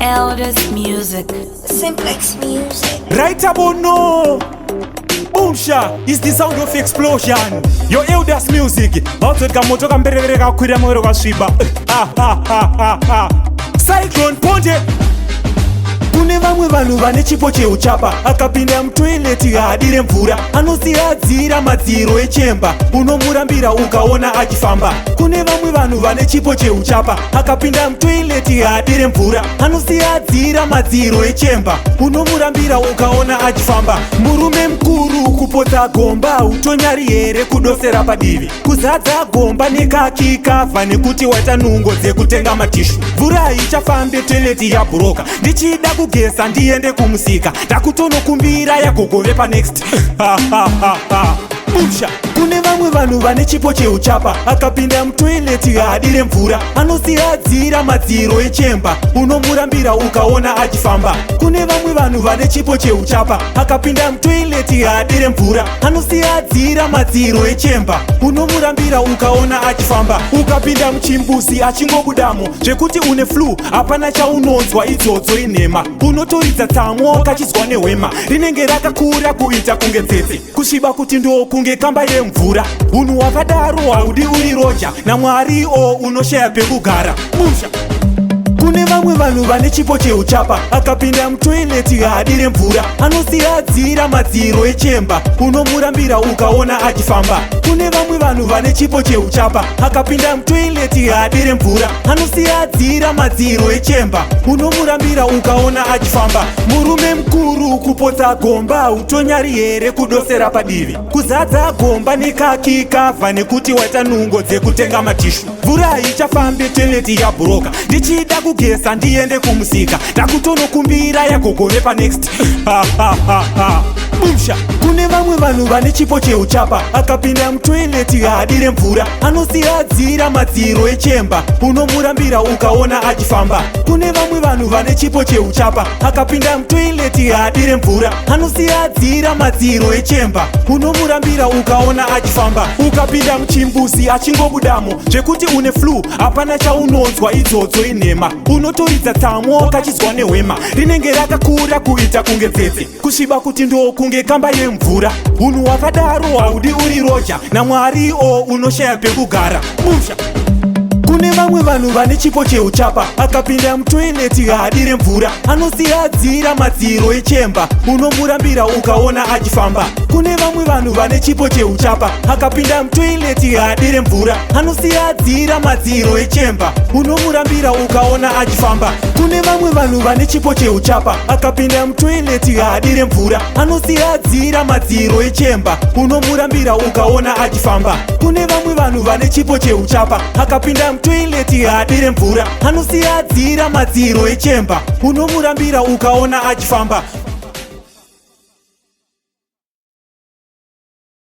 Elders Music. Simplex Music. Right about now, Boomsha is the sound of explosion. Your Elders Music. Vautoti kamoto kamberevere kakwira mwero kasviba. Ha ha ha ha ha. Cyclone Ponte. Kune vamwe vanhu vane chipo cheuchapa, akapinda mutoilet haadire mvura, anosiadzira madziro echemba, unomurambira ukaona achifamba. Kune vamwe vanhu vane chipo cheuchapa, akapinda mutoilet haadire mvura, anosiadzira madziro echemba, unomurambira ukaona achifamba. Murume mukuru kupotsa gomba, utonyari here kudosera padivi, kuzadza gomba nekakikavha nekuti waita nungo dzekutenga matishu. Mvura ichafambe, toilet yabhuroka, ndichida kugesa ndiende kumusika, ndakutonokumbira yagogove panext. Busha. Kune vamwe vanhu vane chipo cheuchapa, akapinda mutoilet haadire mvura, anosiadzira madziro echemba, unomurambira ukaona achifamba. Kune vamwe vanhu vane chipo cheuchapa, akapinda mutoilet haadire mvura, anosiadzira madziro echemba, unomurambira ukaona achifamba. Ukapinda muchimbuzi achingobudamo, zvekuti une flu hapana chaunonzwa, idzodzo inhema. Unotoridza tsamwa wakachizwa nehwema, rinenge rakakura kuita kunge tsetse, kusviba kuti ndo kunge kamba yemvura. Unhu hwakadaro haudi uri roja namwari o unoshaya pekugara musha. Kune vamwe vanhu vane chipo cheuchapa, akapinda mutoilet haadire mvura, anosiadzira madziro echemba, unomurambira ukaona achifamba. Kune vamwe vanhu vane chipo cheuchapa, akapinda mutoilet haadire mvura, anosiadzira madziro echemba, unomurambira ukaona achifamba. Murume mukuru kupotsa gomba, utonyari here kudosera padivi, kuzadza gomba nekakikavha nekuti waita nungo dzekutenga matishu. Mvura ichafambe, toilet yabhuroka, ndichida kugesa ndiende kumusika, ndakutonokumbira yagogove panext. Busha. Kune vamwe vanhu vane chipo cheuchapa, akapinda mutoilet haadire mvura, anosiadzira madziro echemba, unomurambira ukaona achifamba. Kune vamwe vanhu vane chipo cheuchapa, akapinda mutoilet haadire mvura, anosiadzira madziro echemba, unomurambira ukaona achifamba. Ukapinda muchimbuzi achingobudamo, zvekuti une flu hapana chaunonzwa, idzodzo inhema. Unotoridza tsamwa wakachizwa nehwema, rinenge rakakura kuita kunge tsetse, kusviba kuti ndo kunge kamba yemvura. Unhu hwakadaro haudi uri roja namwari o unoshaya pekugara musha. Kune vamwe vanhu vane chipo cheuchapa, akapinda mutoilet haadire mvura, anosiadzira madziro echemba, unomurambira ukaona achifamba. Kune vamwe vanhu vane chipo cheuchapa, akapinda mutoilet haadire mvura, anosiadzira madziro echemba, unomurambira ukaona achifamba. Kune vamwe vanhu vane chipo cheuchapa, akapinda mutoilet haadire mvura, anosiadzira madziro echemba, unomurambira ukaona achifamba. Kune vamwe vanhu vane chipo cheuchapa, akapinda mutoilet haadire mvura, anosiadzira madziro echemba, unomurambira ukaona achifamba.